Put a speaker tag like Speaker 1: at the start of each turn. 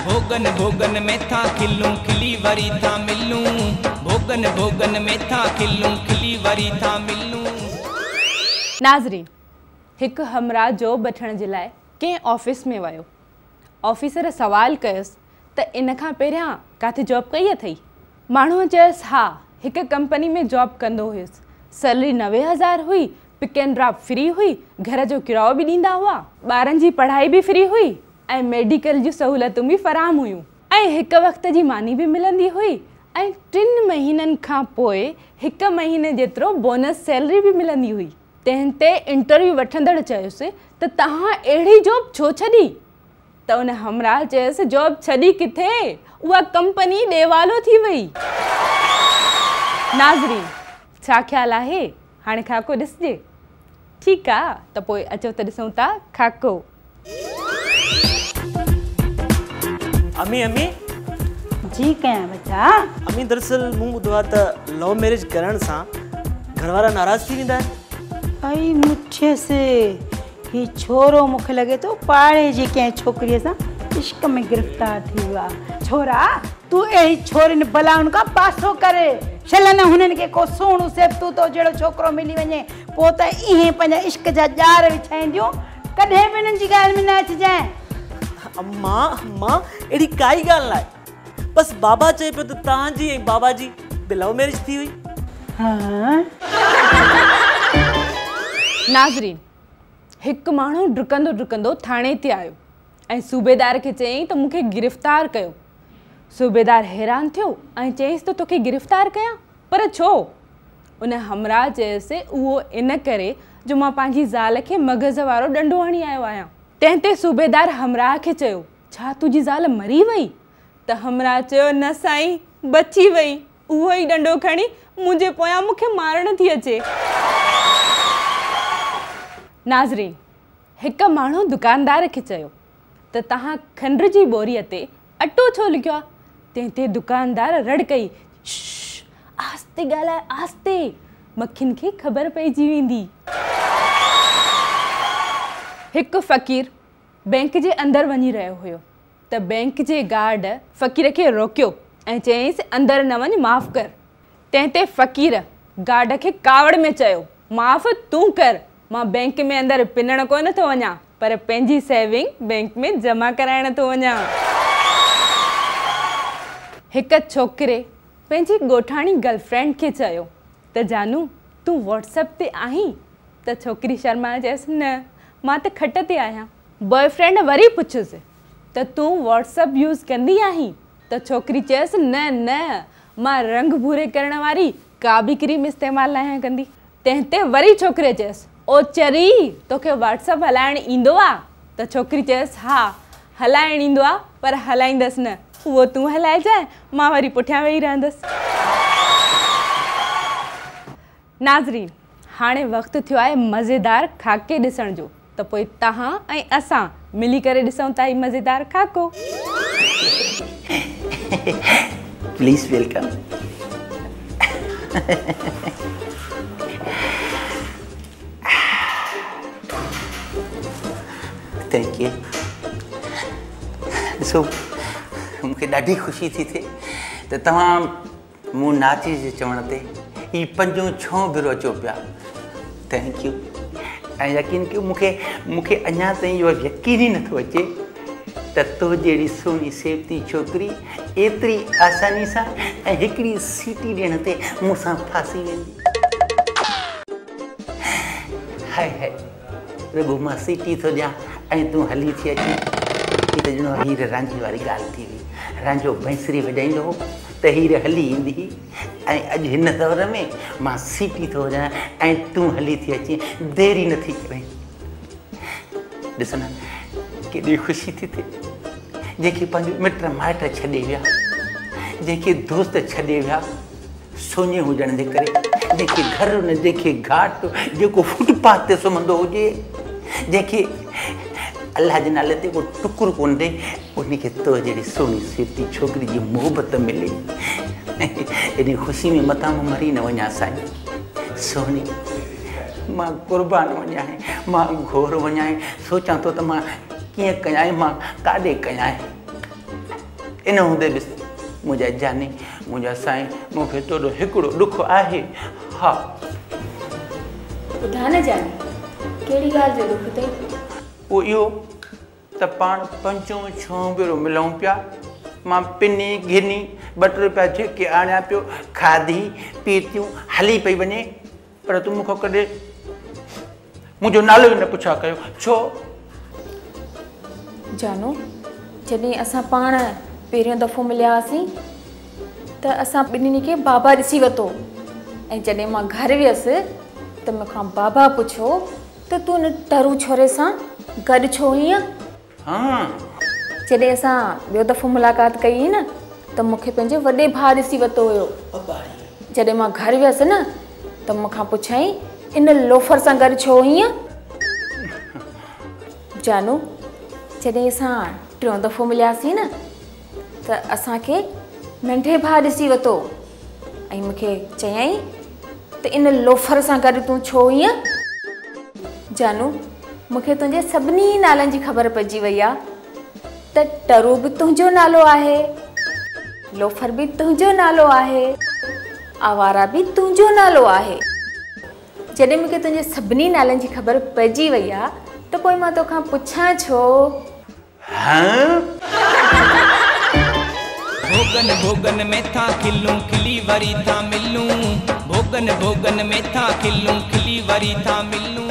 Speaker 1: भोगन भोगन में था खिलूं खिली वरी था मिलूं, भोगन भोगन में था खिलूं खिली वरी था मिलूं।
Speaker 2: नाज़रीन, हिकु हमराह जॉब वठण जे लाइ कंहिं ऑफिस में वियो। ऑफिसर सवाल कयुसि त इन खां पहिरियां काथे जॉब कई अथई? माण्हूअ चयुसि हा, हिकु कंपनी में जॉब कंदो हुयुसि, सैलरी 90,000 हुई, पिक एंड ड्रॉप फ्री हुई, घर जो किरायो बि ॾींदा हुआ, ॿारनि जी पढ़ाई बि फ्री हुई ऐं मेडिकल जूं सहूलियतूं बि फराहम हुयूं ऐं हिकु वक़्त जी मानी बि मिलंदी हुई ऐं 3 महीननि खां पोइ 1 महीने जेतिरो बोनस सैलरी बि मिलंदी हुई। तंहिं ते इंटरव्यू वठंदड़ चयुसि त तव्हां अहिड़ी जॉब छो छॾी? त उन हमराह चयुसि जॉब छॾी किथे, उहा कंपनी ॾेवालो थी वई। नाज़रीन, छा ख़्यालु आहे? हाणे खाको ॾिसजे। ठीकु आहे, त पोइ अचो त ॾिसूं था खाको।
Speaker 3: अम्मी अम्मी
Speaker 4: जी कयां बच्चा।
Speaker 3: अम्मी दरअसल मूं ॿुधो आहे त लव मैरिज करण सां घर वारा नाराज़ थी वेंदा आहिनि।
Speaker 4: आई मुठियसि, ही छोरो मूंखे लॻे थो पाड़े जी कंहिं छोकिरीअ सां इश्क में गिरफ़्तार थी वियो आहे। छोरा, तूं अहिड़ी छोरियुनि बलाउनि खां पासो करे, छल न हुननि खे को सुहिणो सेबतू तो जहिड़ो छोकिरो मिली वञे, पोइ त इहे पंहिंजा इश्क जा ॼार विछाईंदियूं, कॾहिं बि हिननि जी ॻाल्हि में न अचिजांइ।
Speaker 3: अम्मा अम्मा, अहिड़ी काई ॻाल्हि न आहे, बसि बाबा चए पियो त तव्हांजी ऐं बाबा जी बि लव मैरिज थी हुई।
Speaker 4: हा।
Speaker 2: नाज़रीन, हिकु माण्हू ड्रिकंदो ड्रिकंदो थाणे ते आयो ऐं सूबेदार खे चयईं त मूंखे गिरफ़्तार कयो। सूबेदार हैरान थियो ऐं चयईंसि त तोखे गिरफ़्तार कयां, पर छो? उन हमराह चयोसि उहो इन करे जो मां पंहिंजी ज़ाल खे मग़ज़ वारो ॾंडो हणी आयो आहियां। तंहिं ते सूबेदार हमराह खे चयो, छा तुंहिंजी ज़ाल मरी वई? त हमराह चयो, न साईं, बची वई, उहो ई ॾंडो खणी मुंहिंजे पोयां मूंखे मारण थी अचे। नाज़रीन, हिकु माण्हू दुकानदार खे चयो त तव्हां खंड जी ॿोरीअ ते अटो छो लिखियो आहे? तंहिं ते दुकानदार रड़ कई, आहिस्ते ॻाल्हाए आहिस्ते, मखियुनि खे ख़बर पइजी वेंदी। हिकु फ़क़ीर बैंक जे अंदरि वञी रहियो हुयो त बैंक जे गार्ड फ़क़ीर खे रोकियो ऐं चयईंसि अंदरि न वञ, माफ़ कर। तंहिं ते फ़क़ीर गार्ड खे कावड़ में चयो, माफ़ तूं कर, मां बैंक में अंदरि पिनण कोन थो वञा, पर पंहिंजी सेविंग बैंक में जमा कराइण थो वञा। हिकु छोकिरे पंहिंजी ॻोठाणी गर्लफ्रेंड खे चयो त जानू, तूं व्हाट्सएप ते आहीं? त छोकिरी शर्माए चयसि, न, मां त खट ते आहियां। बॉयफ्रेंड वरी पुछियुसि त तूं व्हाट्सएप यूज़ कंदी आहीं? त छोकिरी चयसि, न न, मां रंग भूरे करण वारी का बि क्रीम इस्तेमालु न आहियां कंदी। तंहिं ते वरी छोकिरे चयसि, ओ चरी, तोखे व्हाट्सएप हलाइणु ईंदो आहे? त छोकिरी चयसि, हा हलाइणु ईंदो आहे, पर हलाईंदसि न, उहो तूं हलाइजांइ, मां वरी पुठियां वेही रहंदसि। नाज़रीन, हाणे वक़्तु थियो आहे मज़ेदार खाके ॾिसण जो, त पोइ तव्हां ऐं असां मिली करे ॾिसूं था हीउ मज़ेदार खाको।
Speaker 5: Please welcome. Thank you. ॾिसो, मूंखे ॾाढी ख़ुशी थी थिए त तव्हां मूं नाची जे चवण ते हीउ पंजों छहों भेरो अचो पिया। Thank you. ऐं यकीन कयो, मूंखे अञा ताईं इहो यकीन ई नथो अचे त तो जहिड़ी सुहिणी सेवती छोकिरी एतिरी आसानी सां ऐं हिकिड़ी सीटी ॾियण ते मूंसां फासी वेंदी। हाय हाय, रुगो मां सीटी थो ॾियां ऐं तूं हली थी अची। हीअ त ॼणो हीर रांझे वारी ॻाल्हि थी वई। रांझो बैंसरी वॼाईंदो हो त हीर हली ईंदी हुई, ऐं अॼु हिन दौर में मां सीटी थो वॼायां ऐं तूं हली थी अची, देरि ई नथी करे। ॾिस न केॾी ख़ुशी थी थिए, जंहिंखे पंहिंजो मिट माइट छॾे विया, जंहिंखे दोस्त छॾे विया सोञे हुजण जे करे, जंहिंखे घर न जंहिंखे घाट, जेको फुटपाथ ते सुम्हंदो हुजे, जंहिंखे अलाह जे नाले ते को टुकुरु कोन ॾे, उनखे तो जहिड़ी सुहिणी सेती छोकिरी जी मोहबत मिले। एॾी ख़ुशी में मथां मां मरी न वञा साईं। सुहिणी, मां क़ुर्बान वञा, मां घोर वञा, सोचां थो त मां कीअं कयां, मां काॾे कयां। ان हूंदे बि मुंहिंजा जानी, मुंहिंजा साईं, मूंखे तोॾो हिकिड़ो ॾुख आहे। हा
Speaker 6: ॿुधाए न जानी, कहिड़ी ॻाल्हि जो ॾुख अथई?
Speaker 5: उहो इहो त पाण पंजों छहों भेरो मिलूं पिया, मां पिनी घिनी 2 टे रुपया जेके आणियां पियो, खाधी पीतियूं हली पई वञे, पर तूं मूंखां कॾहिं मुंहिंजो नालो ई न पुछा कयो, छो?
Speaker 6: जानू, जॾहिं असां पाण पहिरियों दफ़ो मिलिया हुआसीं त असां ॿिन्हिनि खे बाबा ॾिसी वरितो, ऐं जॾहिं मां घर वियुसि त मूंखां बाबा पुछियो त तूं हिन टरू छोरे सां गॾु छो हुईं?
Speaker 5: हा,
Speaker 6: जॾहिं असां ॿियो दफ़ो मुलाक़ात कई हुई न त मूंखे पंहिंजे वॾे भाउ ॾिसी वरितो हुयो। जॾहिं मां घर वियुसि न त मूंखां पुछाई इन लोफर सां गॾु छो हुईं? जानू, जॾहिं असां टियों दफ़ो मिलियासीं न त असांखे नंढे भाउ ॾिसी वरितो ऐं मूंखे चयाई त इन लोफर सां गॾु तूं छो हुईं? जानू, मूंखे तुंहिंजे सभिनी नालनि जी ख़बर पइजी वई आहे त टरू बि तुंहिंजो नालो आहे, लोफर बि तुंहिंजो नालो आहे, आवारा बि तुंहिंजो नालो आहे। जॾहिं मूंखे तुंहिंजे सभिनी नालनि जी ख़बर पइजी वई आहे त पोइ मां तोखां पुछां छो?
Speaker 5: हा,
Speaker 1: भोगन भोगन में था खिलूं, खिली वरी था मिलूं, भोगन भोगन में था खिलूं, खिली वरी था मिलूं।